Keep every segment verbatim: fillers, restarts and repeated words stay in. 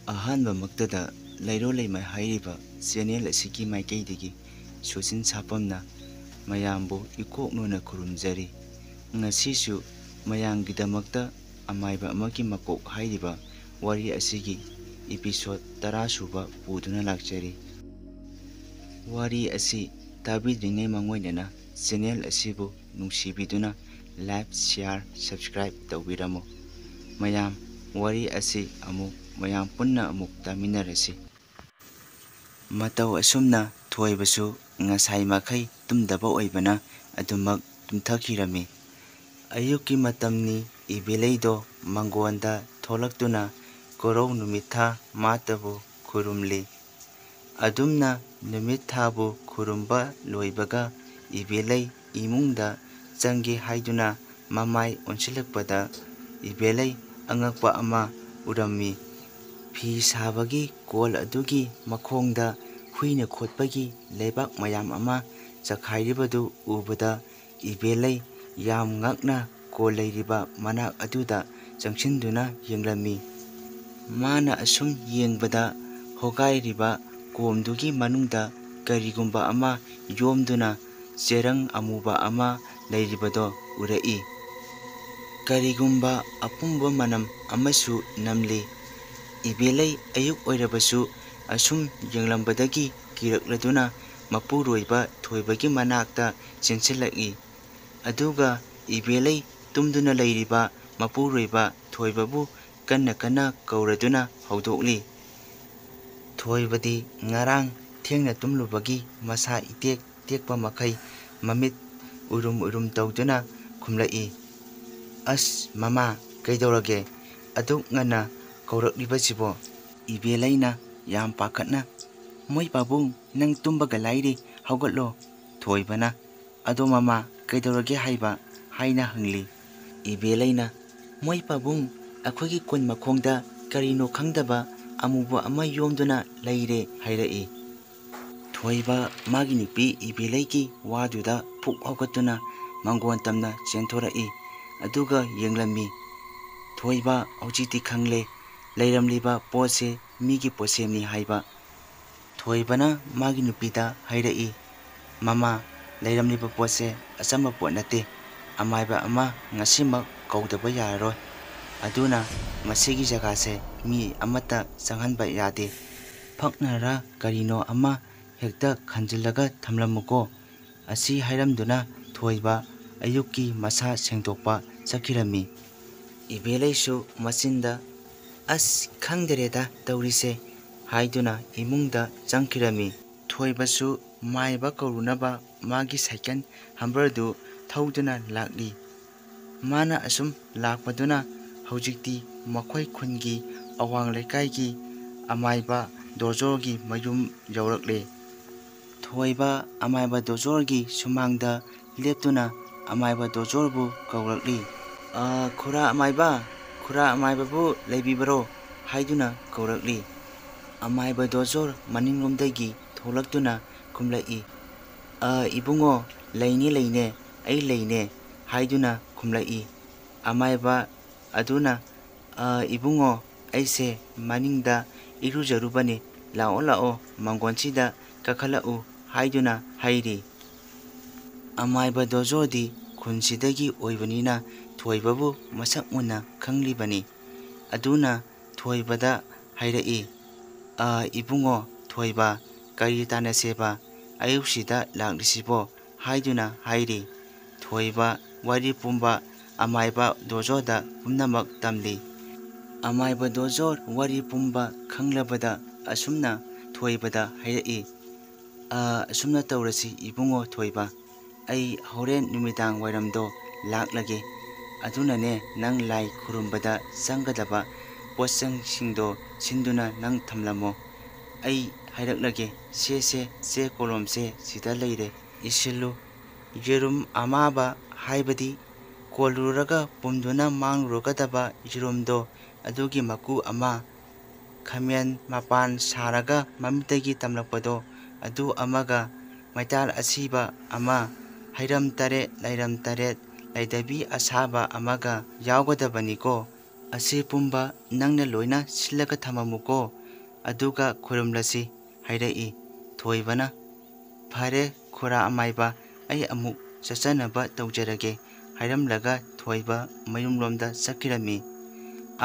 ꯑꯍꯥꯟꯕꯃꯛꯇꯗ ꯂꯩꯔꯣꯜ ꯂꯩꯃꯥꯏ ꯍꯥꯏꯔꯤꯕ ꯆꯦꯅꯦꯜ ꯑꯁꯤꯒꯤ ꯃꯥꯏꯀꯩꯗꯒꯤ ꯁꯨꯁꯤꯟ ꯁꯥꯄꯝꯅ ꯃꯌꯥꯝꯕꯨ ꯏꯀꯣꯛꯅꯣꯅ ꯈꯨꯔꯨꯝꯖꯔꯤ꯫ ꯉꯁꯤꯁꯨ ꯃꯌꯥꯝꯒꯤꯗꯃꯛꯇ ꯑꯃꯥꯏꯕ ꯑꯃꯒꯤ ꯃꯀꯣꯛ ꯍꯥꯏꯔꯤꯕ ꯋꯥꯔꯤ ꯑꯁꯤꯒꯤ ꯏꯄꯤꯁꯣꯠ ꯇꯔꯥ ꯁꯨꯕ ꯄꯨꯗꯨꯅ ꯂꯥꯛꯆꯔꯤ꯫ ꯋꯥꯔꯤ ꯑꯁꯤ ꯇꯥꯕꯤꯗ꯭ꯔꯤꯉꯩ ꯃꯥꯡꯑꯣꯏꯅꯅ ꯆꯦꯅꯦꯜ ꯑꯁꯤꯕꯨ ꯅꯨꯡꯁꯤꯕꯤꯗꯨꯅ like, share, subscribe ꯇꯧꯕꯤꯔꯝꯃꯨ꯫ ꯃꯌꯥꯝ ꯋꯥꯔꯤ ꯑꯁꯤ ꯑꯃꯨꯛ ꯃꯌꯥꯝ ꯄꯨꯟꯅ ꯑꯃꯨꯛ ꯇꯥꯃꯤꯟꯅꯔꯁꯤ꯫ ꯃꯇꯧ ꯑꯁꯨꯝꯅ ꯊꯣꯏꯕꯁꯨ ꯉꯁꯥꯏ ꯃꯈꯩ ꯇꯨꯝꯗꯕ ꯑꯣꯏꯕꯅ ꯑꯗꯨꯃꯛ ꯇꯨꯝꯊꯈꯤꯔꯝꯃꯤ꯫ ꯑꯌꯨꯛꯀꯤ ꯃꯇꯝꯅꯤ꯫ ꯏꯕꯦꯂꯩꯗꯣ ꯃꯪꯒꯣꯟꯗ ꯊꯣꯛꯂꯛꯇꯨꯅ ꯀꯣꯔꯧ ꯅꯨꯃꯤꯠ ꯊꯥ ꯃꯥꯇꯕꯨ ꯈꯨꯔꯨꯝꯂꯤ꯫ ꯑꯗꯨꯝꯅ ꯅꯨꯃꯤꯠ ꯊꯥꯕꯨ ꯈꯨꯔꯨꯝꯕ ꯂꯣꯏꯕꯒ ꯏꯕꯦꯂꯩ ꯏꯃꯨꯡꯗ ꯆꯪꯒꯦ ꯍꯥꯏꯗꯨꯅ ꯃꯃꯥꯏ ꯑꯣꯟꯁꯤꯜꯂꯛꯄꯗ ꯏꯕꯦꯂꯩ ꯑꯉꯛꯄ ꯑꯃ ꯎꯔꯝꯃꯤ꯫ ꯐꯤ ꯁꯥꯕꯒꯤ ꯀꯣꯜ ꯑꯗꯨꯒꯤ ꯃꯈꯣꯡꯗ ꯍꯨꯏꯅ ꯈꯣꯠꯄꯒꯤ ꯂꯩꯕꯥꯛ ꯃꯌꯥꯝ ꯑꯃ ꯆꯈꯥꯏꯔꯤꯕꯗꯨ ꯎꯕꯗ ꯏꯕꯦꯂꯩ ꯌꯥꯝ ꯉꯛꯅ ꯀꯣꯜ ꯂꯩꯔꯤꯕ ꯃꯅꯥꯛ ꯑꯗꯨꯗ ꯆꯪꯁꯤꯟꯗꯨꯅ ꯌꯦꯡꯂꯝꯃꯤ꯫ ꯃꯥꯅ ꯑꯁꯨꯝ ꯌꯦꯡꯕꯗ ꯍꯣꯒꯥꯏꯔꯤꯕ ꯀꯣꯝꯗꯨꯒꯤ ꯃꯅꯨꯡꯗ ꯀꯔꯤꯒꯨꯝꯕ ꯑꯃ ꯌꯣꯝꯗꯨꯅ ꯆꯦꯔꯪ ꯑꯃꯨꯕ ꯑꯃ ꯂꯩꯔꯤꯕꯗꯣ ꯎꯔꯛꯏ꯫ ꯀꯔꯤꯒꯨꯝꯕ ꯑꯄꯨꯝꯕ ꯃꯅꯝ ꯑꯃꯁꯨ ꯅꯝꯂꯤ꯫ ꯏꯕꯦꯂꯩ ꯑꯌꯨꯛ ꯑꯣꯏꯔꯕꯁꯨ ꯑꯁꯨꯝ ꯌꯦꯡꯂꯝꯕꯗꯒꯤ ꯀꯤꯔꯛꯂꯗꯨꯅ ꯃꯄꯨꯔꯣꯏꯕ ꯊꯣꯏꯕꯒꯤ ꯃꯅꯥꯛꯇ ꯆꯦꯟꯁꯤꯜꯂꯛꯏ꯫ ꯑꯗꯨꯒ ꯏꯕꯦꯂꯩ ꯇꯨꯝꯗꯨꯅ ꯂꯩꯔꯤꯕ ꯃꯄꯨꯔꯣꯏꯕ ꯊꯣꯏꯕꯕꯨ ꯀꯟꯅ ꯀꯟꯅ ꯀꯧꯔꯗꯨꯅ ꯍꯧꯗꯣꯛꯂꯤ꯫ ꯊꯣꯏꯕꯗꯤ ꯉꯔꯥꯡ ꯊꯦꯡꯅ ꯇꯨꯝꯂꯨꯕꯒꯤ ꯃꯁꯥ ꯏꯇꯦꯛ ꯇꯦꯛꯄ ꯃꯈꯩ ꯃꯃꯤꯠ ꯎꯏꯔꯨꯝ ꯎꯏꯔꯨꯝ ꯇꯧꯗꯨꯅ ꯈꯨꯝꯂꯛꯏ, "ꯑꯁ ꯃꯃꯥ, ꯀꯩꯗꯧꯔꯒꯦ? ꯑꯗꯨꯛ ꯉꯟꯅ ꯀꯧꯔꯛꯂꯤꯕꯁꯤꯕꯣ?" ꯏꯕꯦꯂꯩꯅ ꯌꯥꯝ ꯄꯥꯈꯠꯅ, "ꯃꯣꯏ ꯄꯥꯕꯨꯡ, ꯅꯪ ꯇꯨꯝꯕꯒ ꯂꯥꯏꯔꯤ, ꯍꯧꯒꯠꯂꯣ!" ꯊꯣꯏꯕꯅ, "ꯑꯗꯣ ꯃꯃꯥ, ꯀꯩꯗꯧꯔꯒꯦ ꯍꯥꯏꯕ?" ꯍꯥꯏꯅ ꯍꯪꯂꯤ꯫ ꯏꯕꯦꯂꯩꯅ, "ꯃꯣꯏ ꯄꯥꯕꯨꯡ, ꯑꯩꯈꯣꯏꯒꯤ ꯀꯣꯟ ꯃꯈꯣꯡꯗ ꯀꯔꯤꯅꯣ ꯈꯪꯗꯕ ꯑꯃꯨꯕ ꯑꯃ ꯌꯣꯝꯗꯨꯅ ꯂꯩꯔꯦ" ꯍꯥꯏꯔꯛꯏ꯫ ꯊꯣꯏꯕ ꯃꯥꯒꯤ ꯅꯨꯄꯤ ꯏꯕꯦꯂꯩꯒꯤ ꯋꯥꯗꯨꯗ ꯐꯨꯛ ꯍꯧꯒꯠꯇꯨꯅ ꯃꯪꯒꯣꯟ ꯇꯝꯅ ꯆꯦꯟꯊꯣꯔꯛꯏ꯫ ꯑꯗꯨꯒ ꯌꯦꯡꯂꯝꯃꯤ꯫ ꯊꯣꯏꯕ ꯍꯧꯖꯤꯛꯇꯤ ꯈꯪꯂꯦ꯫ ꯂꯩꯔꯝꯂꯤꯕ ꯄꯣꯠꯁꯦ ꯃꯤꯒꯤ ꯄꯣꯠꯁꯦꯝꯅꯤ ꯍꯥꯏꯕ꯫ ꯊꯣꯏꯕꯅ ꯃꯥꯒꯤ ꯅꯨꯄꯤꯗ ꯍꯥꯏꯔꯛꯏ, "ꯃꯃꯥ, ꯂꯩꯔꯝꯂꯤꯕ ꯄꯣꯠꯁꯦ ꯑꯆꯝꯕ ꯄꯣꯠ ꯅꯠꯇꯦ꯫ ꯑꯃꯥꯏꯕ ꯑꯃ ꯉꯁꯤꯃꯛ ꯀꯧꯗꯕ ꯌꯥꯔꯔꯣꯏ꯫ ꯑꯗꯨꯅ ꯃꯁꯤꯒꯤ ꯖꯒꯥꯁꯦ ꯃꯤ ꯑꯃꯠꯇ ꯆꯪꯍꯟꯕ ꯌꯥꯗꯦ꯫" ꯐꯛꯅꯔ ꯀꯔꯤꯅꯣ ꯑꯃ ꯍꯦꯛꯇ ꯈꯟꯖꯤꯜꯂꯒ ꯊꯝꯂꯝꯃꯨꯀꯣ꯫ ꯑꯁꯤ ꯍꯥꯏꯔꯝꯗꯨꯅ ꯊꯣꯏꯕ ꯑꯌꯨꯛꯀꯤ ꯃꯁꯥ ꯁꯦꯡꯗꯣꯛꯄ ꯆꯠꯈꯤꯔꯝꯃꯤ꯫ ꯏꯕꯦꯂꯩꯁꯨ ꯃꯆꯤꯟꯗ, "ꯑꯁ, ꯈꯪꯗꯔꯦꯗ ꯇꯧꯔꯤꯁꯦ" ꯍꯥꯏꯗꯨꯅ ꯏꯃꯨꯡꯗ ꯆꯪꯈꯤꯔꯝꯃꯤ꯫ ꯊꯣꯏꯕꯁꯨ ꯃꯥꯏꯕ ꯀꯧꯔꯨꯅꯕ ꯃꯥꯒꯤ ꯁꯥꯏꯀꯜ ꯍꯝꯕꯔꯗꯨ ꯊꯧꯗꯨꯅ ꯂꯥꯛꯂꯤ꯫ ꯃꯥꯅ ꯑꯁꯨꯝ ꯂꯥꯛꯄꯗꯨꯅ ꯍꯧꯖꯤꯛꯇꯤ ꯃꯈꯣꯏ ꯈꯨꯟꯒꯤ ꯑꯋꯥꯡ ꯂꯩꯀꯥꯏꯒꯤ ꯑꯃꯥꯏꯕ ꯗꯣꯖꯣꯔꯒꯤ ꯃꯌꯨꯝ ꯌꯧꯔꯛꯂꯦ꯫ ꯊꯣꯏꯕ ꯑꯃꯥꯏꯕ ꯗꯣꯖꯣꯔꯒꯤ ꯁꯨꯃꯥꯡꯗ ꯂꯦꯞꯇꯨꯅ ꯑꯃꯥꯏꯕ ꯗꯣꯖꯣꯔꯕꯨ ꯀꯧꯔꯛꯂꯤ꯫ "ꯑ, ꯈꯨꯔꯥ ꯑꯃꯥꯏꯕ, ꯈꯨꯔꯥ ꯑꯃꯥꯏꯕꯕꯨ ꯂꯩꯕꯤꯕꯔꯣ?" ꯍꯥꯏꯗꯨꯅ ꯀꯧꯔꯛꯂꯤ꯫ ꯑꯃꯥꯏꯕ ꯗꯣꯖꯣꯔ ꯃꯅꯤꯡꯂꯣꯝꯗꯒꯤ ꯊꯣꯛꯂꯛꯇꯨꯅ ꯈꯨꯝꯂꯛꯏ, "ꯑ, ꯏꯕꯨꯡꯉꯣ, ꯂꯩꯅꯦ, ꯂꯩꯅꯦ, ꯑꯩ ꯂꯩꯅꯦ" ꯍꯥꯏꯗꯨꯅ ꯈꯨꯝꯂꯛꯏ꯫ ꯑꯃꯥꯏꯕ ꯑꯗꯨꯅ, "ꯑ, ꯏꯕꯨꯡꯉꯣ, ꯑꯩꯁꯦ ꯃꯅꯤꯡꯗ ꯏꯔꯨꯖꯔꯨꯕꯅꯤ, ꯂꯥꯛꯑꯣ, ꯂꯥꯛꯑꯣ, ꯃꯥꯡꯒꯣꯟꯁꯤꯗ ꯀꯥꯈꯠꯂꯛꯎ" ꯍꯥꯏꯗꯨꯅ ꯍꯥꯏꯔꯤ꯫ ꯑꯃꯥꯏꯕ ꯗꯣꯖꯣꯔꯗꯤ ꯈꯨꯟꯁꯤꯗꯒꯤ ꯑꯣꯏꯕꯅꯤꯅ ꯊꯣꯏꯕꯕꯨ ꯃꯁꯛ ꯃꯨꯟꯅ ꯈꯪꯂꯤꯕꯅꯤ꯫ ꯑꯗꯨꯅ ꯊꯣꯏꯕꯗ ꯍꯥꯏꯔꯛꯏ, "ꯑ, ꯏꯕꯨꯡꯉꯣ ꯊꯣꯏꯕ, ꯀꯔꯤ ꯇꯥꯟꯅꯁꯦꯕ ꯑꯌꯨꯛꯁꯤꯗ ꯂꯥꯛꯂꯤꯁꯤꯕꯣ?" ꯍꯥꯏꯗꯨꯅ ꯍꯥꯏꯔꯤ꯫ ꯊꯣꯏꯕ ꯋꯥꯔꯤ ꯄꯨꯝꯕ ꯑꯃꯥꯏꯕ ꯗꯣꯖꯣꯔꯗ ꯄꯨꯝꯅꯃꯛ ꯇꯝꯂꯤ꯫ ꯑꯃꯥꯏꯕ ꯗꯣꯖꯣꯔ ꯋꯥꯔꯤ ꯄꯨꯝꯕ ꯈꯪꯂꯕꯗ ꯑꯁꯨꯝꯅ ꯊꯣꯏꯕꯗ ꯍꯥꯏꯔꯛꯏ, "ꯑ, ꯑꯁꯨꯝꯅ ꯇꯧꯔꯁꯤ ꯏꯕꯨꯡꯉꯣ ꯊꯣꯏꯕ, ꯑꯩ ꯍꯣꯔꯦꯟ ꯅꯨꯃꯤꯗꯥꯡ ꯋꯥꯏꯔꯝꯗꯣ ꯂꯥꯛꯂꯒꯦ꯫ ꯑꯗꯨꯅꯅꯦ, ꯅꯪ ꯂꯥꯏ ꯈꯨꯔꯨꯝꯕꯗ ꯆꯪꯒꯗꯕ ꯄꯣꯠꯆꯪꯁꯤꯡꯗꯣ ꯁꯤꯟꯗꯨꯅ ꯅꯪ ꯊꯝꯂꯝꯃꯣ꯫ ꯑꯩ ꯍꯥꯏꯔꯛꯂꯒꯦ, ꯁꯦ, ꯁꯦ, ꯆꯦ ꯀꯣꯂꯣꯝꯁꯦ ꯁꯤꯗ ꯂꯩꯔꯦ, ꯏꯁꯤꯜꯂꯨ꯫" ꯌꯦꯔꯨꯝ ꯑꯃꯥꯕ, ꯍꯥꯏꯕꯗꯤ ꯀꯣꯜꯂꯨꯔꯒ ꯄꯨꯝꯗꯨꯅ ꯃꯥꯡꯂꯨꯔꯒꯗꯕ ꯌꯦꯔꯨꯝꯗꯣ, ꯑꯗꯨꯒꯤ ꯃꯀꯨ ꯑꯃ, ꯈꯥꯃꯦꯟ ꯃꯄꯥꯟ ꯁꯥꯔꯒ ꯃꯃꯤꯠꯇꯒꯤ ꯇꯝꯂꯛꯄꯗꯣ, ꯑꯗꯨ ꯑꯃꯒ, ꯃꯩꯇꯥꯜ ꯑꯁꯤꯕ ꯑꯃ, ꯍꯩꯔꯝ ꯇꯔꯦꯠ, ꯂꯩꯔꯝ ꯇꯔꯦꯠ, ꯂꯩꯗꯕꯤ ꯑꯁꯥꯕ ꯑꯃꯒ ꯌꯥꯎꯒꯗꯕꯅꯤꯀꯣ꯫ "ꯑꯁꯤ ꯄꯨꯝꯕ ꯅꯪꯅ ꯂꯣꯏꯅ ꯁꯤꯜꯂꯒ ꯊꯝꯃꯝꯃꯨꯀꯣ, ꯑꯗꯨꯒ ꯈꯨꯔꯨꯝꯂꯁꯤ" ꯍꯥꯏꯔꯛꯏ꯫ ꯊꯣꯏꯕꯅ, "ꯐꯔꯦ ꯈꯨꯔꯥ ꯑꯃꯥꯏꯕ, ꯑꯩ ꯑꯃꯨꯛ ꯆꯠꯆꯅꯕ ꯇꯧꯖꯔꯒꯦ" ꯍꯥꯏꯔꯝꯂꯒ ꯊꯣꯏꯕ ꯃꯌꯨꯝꯂꯣꯝꯗ ꯆꯠꯈꯤꯔꯝꯃꯤ꯫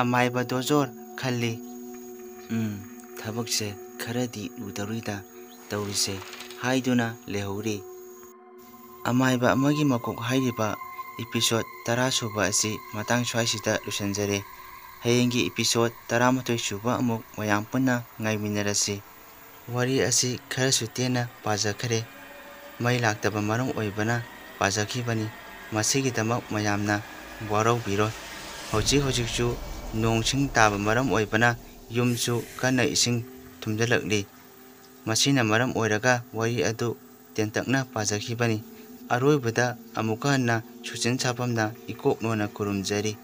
ꯑꯃꯥꯏꯕ ꯗꯣꯖꯣꯔ ꯈꯜꯂꯤ, "ꯎꯝ, ꯊꯕꯛꯁꯦ ꯈꯔꯗꯤ ꯂꯨꯗꯧꯔꯤꯗ ꯇꯧꯔꯤꯁꯦ" ꯍꯥꯏꯗꯨꯅ ꯂꯩꯍꯧꯔꯤ꯫ ꯑꯃꯥꯏꯕ ꯑꯃꯒꯤ ꯃꯀꯣꯛ ꯍꯥꯏꯔꯤꯕ episode ꯇꯔꯥ ꯁꯨꯕ ꯑꯁꯤ ꯃꯇꯥꯡ ꯁ꯭ꯋꯥꯏꯁꯤꯗ ꯂꯣꯏꯁꯤꯟꯖꯔꯦ꯫ ꯍꯌꯦꯡꯒꯤ episode ꯇꯔꯥꯃꯥꯊꯣꯏ ꯁꯨꯕ ꯑꯃꯨꯛ ꯃꯌꯥꯝ ꯄꯨꯟꯅ ꯉꯥꯏꯃꯤꯟꯅꯔꯁꯤ꯫ ꯋꯥꯔꯤ ꯑꯁꯤ ꯈꯔꯁꯨ ꯇꯦꯟꯅ ꯄꯥꯖꯈ꯭ꯔꯦ꯫ ꯃꯩ ꯂꯥꯛꯇꯕ ꯃꯔꯝ ꯑꯣꯏꯕꯅ ꯄꯥꯖꯈꯤꯕꯅꯤ꯫ ꯃꯁꯤꯒꯤꯗꯃꯛ ꯃꯌꯥꯝꯅ ꯋꯥꯔꯧꯕꯤꯔꯣꯏ꯫ ꯍꯧꯖꯤꯛ ꯍꯧꯖꯤꯛꯁꯨ ꯅꯣꯡ ꯁꯤꯡ ꯇꯥꯕ ꯃꯔꯝ ꯑꯣꯏꯕꯅ ꯌꯨꯝꯁꯨ ꯀꯟꯅ ꯏꯁꯤꯡ ꯊꯨꯝꯖꯤꯜꯂꯛꯂꯤ꯫ ꯃꯁꯤꯅ ꯃꯔꯝ ꯑꯣꯏꯔꯒ ꯋꯥꯔꯤ ꯑꯗꯨ ꯇꯦꯟꯇꯛꯅ ꯄꯥꯖꯈꯤꯕꯅꯤ꯫ ꯑꯔꯣꯏꯕꯗ ꯑꯃꯨꯛꯀ ꯍꯟꯅ ꯁꯨꯆꯤꯟ ꯁꯥꯐꯝꯅ ꯏꯀꯣꯛ ꯅꯣꯟꯅ ꯈꯨꯔꯨꯝꯖꯔꯤ꯫